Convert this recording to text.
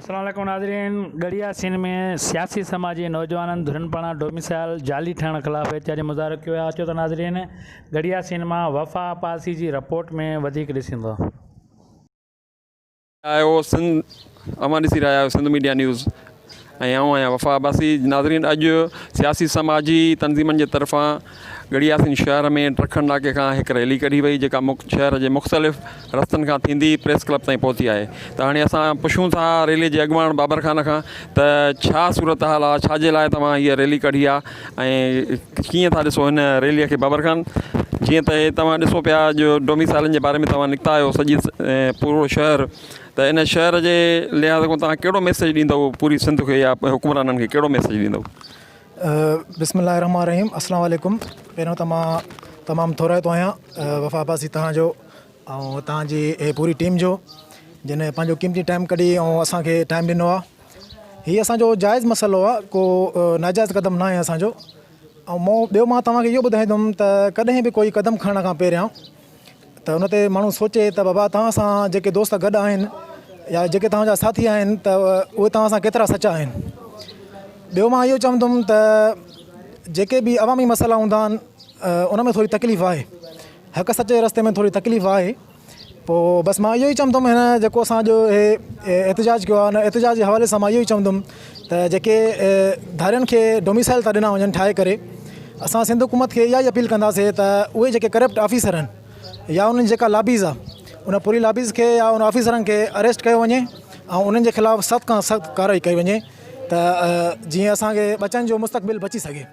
السلام عليڪم ناظرين ڳڙهي ياسين ۾ سياسي سماجي نوجوانن ڌرين پاران ڊوميسائل جعلي ٺهڻ خلاف احتجاجي مظاهرو ڪيو ويو اچو ته ناظرين ڳڙهي ياسين مان وفا عباسي جي رپورٽ ۾ وڌيڪ ڏسندو. آهيو سنڌ اوهان ڏسي رهيا آهيو سنڌ ميڊيا نيوز ۽ آئون آهيان وفا عباسي ناظرين اڄ سياسي سماجي تنظيمن جي طرفان ڳڙهي ياسين شهر ۾ ڊکڻ ناڪي کان هڪ ريلي ڪڍي وئي جيڪا شهر جي مختلف رستن کان ٿيندي پريس ڪلب تائين پهتي آهي ته هاڻي اسان پڇون ٿا ريلي جي اڳواڻ بابر خان کان ته ڇا صورتحال آهي ڇا جي لاء توهان هيء ريلي ڪڍي آهي ۽ ڪيئن ٿا ڏسو هن ريلي کي بابر خان جيئن ته هي توهان ڏسو پيا جو ڊوميسائلن جي باري ۾ توهان نڪتا آهيو سڄي پورو شهر ته ان شهر جي لحاظ کان توهان ڪهڙو ميسيج ڏيندو پوري سنڌ کي يا حڪمرانن کي ڪهڙو ميسيج ڏيندو؟ بسم الله الرحمٰن الرحيم السلام عليڪم پهريون ته مان تمام ٿورائتو آهيان وفا عباسي توهان جو ۽ توهان جي هي پوري ٽيم جو جنھن پنهنجو قيمتي ٽائيم ڪڍي ۽ اسان کي ٽائيم ڏنو آهي هي اسان جو جائز مسئلو آهي ڪو ناجائز قدم ناهي اسان جو ۽ مون ٻيو مان توهان کي اهو ٻڌائيندم ته ڪڏهن به ڪوئي قدم کڻڻ کان پهريان ته ان تي ماڻهو سوچي ته بابا توهان سان جيڪي دوست گڏ آهن يا جيڪي توهان جا ساٿي آهن ته اهي توهان سان ڪيترا سچا آهن ٻيو مان اهو چوندم ته جيڪي به عوامي مسئلا هوندا آهن ان ۾ ٿوري تڪليف آهي حق سچ جي رستي ۾ ٿوري تڪليف آهي پوء بس مان اهو ئي چوندم هن جيڪو اسان جو هي احتجاج ڪيو آهي ان احتجاج جي حوالي سان مان اهو ئي چوندم ته جيڪي ڌارين کي ڊوميسائل ٿا ڏنا وڃن ٺاهي ڪري اسان سنڌ حڪومت کي اها ئي اپيل ڪنداسي ته اهي جيڪي ڪرپٽ آفيسر آهن يا انهن جي جيڪا لابيز آهي ان پوري لابيز کي يا ان آفيسرن کي اريسٽ ڪيو وڃي ۽ انهن جي خلاف سخت کان سخت ڪارروائي ڪئي وڃي ته جيئن اسان کي ٻچن جو مستقبل بچي سگهي.